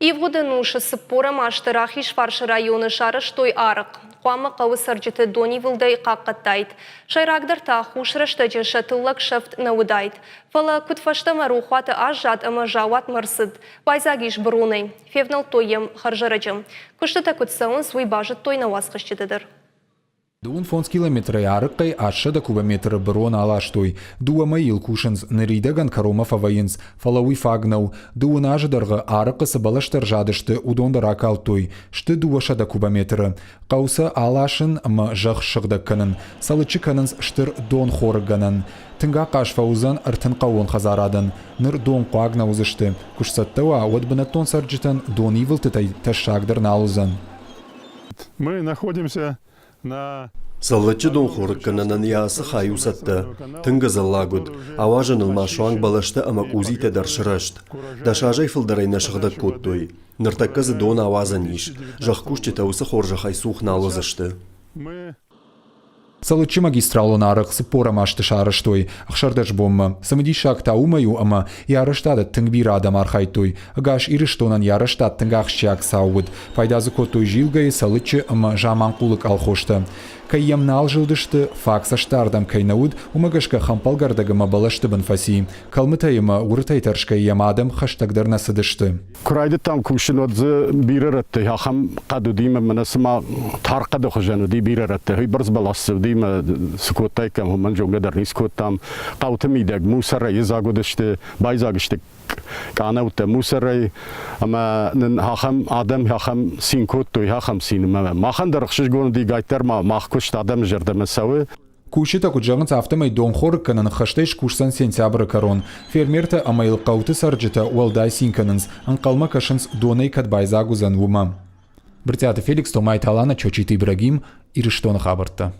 Ивгъуыд ӕнусы цыппорӕм азты Рахизфарсы районы сарӕзтой арыхъ. Хъуамӕ хъӕуы цӕрджыты донивылдӕй хъахъхъӕдтаид. Сӕйрагдӕр та хус рӕстӕджы сӕ тыллӕг сӕфт нӕ уыдаид. Фӕлӕ куыд фӕстӕмӕ рохуаты аззад ӕмӕ заууатмӕ рцыд. Байдзаг ис быронӕй. Февнӕлдтой йӕм хӕрзӕрӕджы. Куыстытӕ куыд цӕуынц, уый базыдтой нӕ уацхӕсджытӕ дӕр. Дыууын фондз километрӕй арыхъхъӕй 800 кубометры бырон аластой. Дыууӕ мӕйы йыл кусынц, ныридӕгӕн кӕронмӕ фӕвӕййынц, фӕлӕ уый фаг нӕу. Дыууын азы дӕргъы арыхъхъы цы бӕлӕстӕ ӕрзадысты, уыдон дӕр акалдтой. Сты 200 кубометры. Хъӕуы сӕ аласын ӕмӕ зӕхх ссыгъдӕг кӕнын. Цӕлыччы кӕнынц стыр донхорыггӕнӕн. Тынг ахъаз фӕуыдзӕн ӕртын хъӕууон хӕдзарадӕн. Ныр донхъуаг нӕ уыдзысты. Куы сцӕттӕ уа, уӕд бынӕттон цӕрджытӕн донивылдтытӕй тӕссагдӕр нал уыдзӕн. Мы находимся на Цӕллӕджы донхорыггӕнӕнӕн йӕ ацы хай у цӕттӕ. Тынг ӕдзӕллаг уыд. Ауазӕныл ма суанг бӕлӕстӕ ӕмӕ къудзитӕ дӕр сырӕзт. Дӕс азӕй фылдӕр ӕй нӕ сыгъдӕг кодтой. Ныртӕккӕ дзы дон ауадзӕн ис. Зӕхкусджытӕ уыцы хорзӕхӕй цух нал уыдзысты. Цӕлыччы магистралон арыхъ цыппорӕм азты сарӕзтой 16 бонмӕ. Цымыдисаг та уымӕй у, ӕмӕ йӕ арӕзтады тынг бирӕ адӕм архайдтой. Ӕгас Ирыстонӕн йӕ арӕзтад тынг ахсджиаг цау уыд. Пайда дзы кодтой Зилгӕйы, Цӕлыччы ӕмӕ Заманхъулы колхозтӕ. Кӕй йӕм нал зылдысты, фаг цӕстдардӕм кӕй нӕ уыд, уымӕ гӕсгӕ хӕмпӕлгӕрдӕг ӕмӕ бӕлӕсты бын фӕци. Кӕлмытӕй ӕмӕ уырытӕй тӕрсгӕйӕ йӕм адӕм хӕстӕгдӕр нӕ цыдысты. Куы райдыдтам кусын, уӕд дзы бирӕ рӕтты ахӕм хъӕд уыди ӕмӕ мӕнӕ цыма тар хъӕды хуызӕн уыди бирӕ рӕтты. Уыйбӕрц бӕлас дзы уыди ӕмӕ цы кодтаиккам, уымӕн зонгӕ дӕр ницы кодтам. Хъӕуты мидӕг мусорӕй дзаг уыдысты, байдзаг сты къанӕуттӕ мусорӕй ӕмӕ нын ахӕм адӕм ахӕм цин кодтой, ахӕм цин ӕмӕ махӕн дӕр ӕхсызгон уыди, гайддӕр ма мах куыст адӕмы зӕрдӕмӕ цӕуы. Кусджытӕ куыд зӕгъынц, афтӕмӕй донхорыг кӕнын хӕстӕй скусдзӕн сентябры кӕрон. Фермертӕ ӕмӕ йыл хъӕуты цӕрджытӕ уӕлдай цин кӕнынц, ӕнхъӕлмӕ кӕсынц, донӕй кӕд байдзаг уыдзӕн, уымӕ. Брытъиаты Феликс, Томайты Алана, Чочиты Ибрагим, Ирыстоны хабӕрттӕ.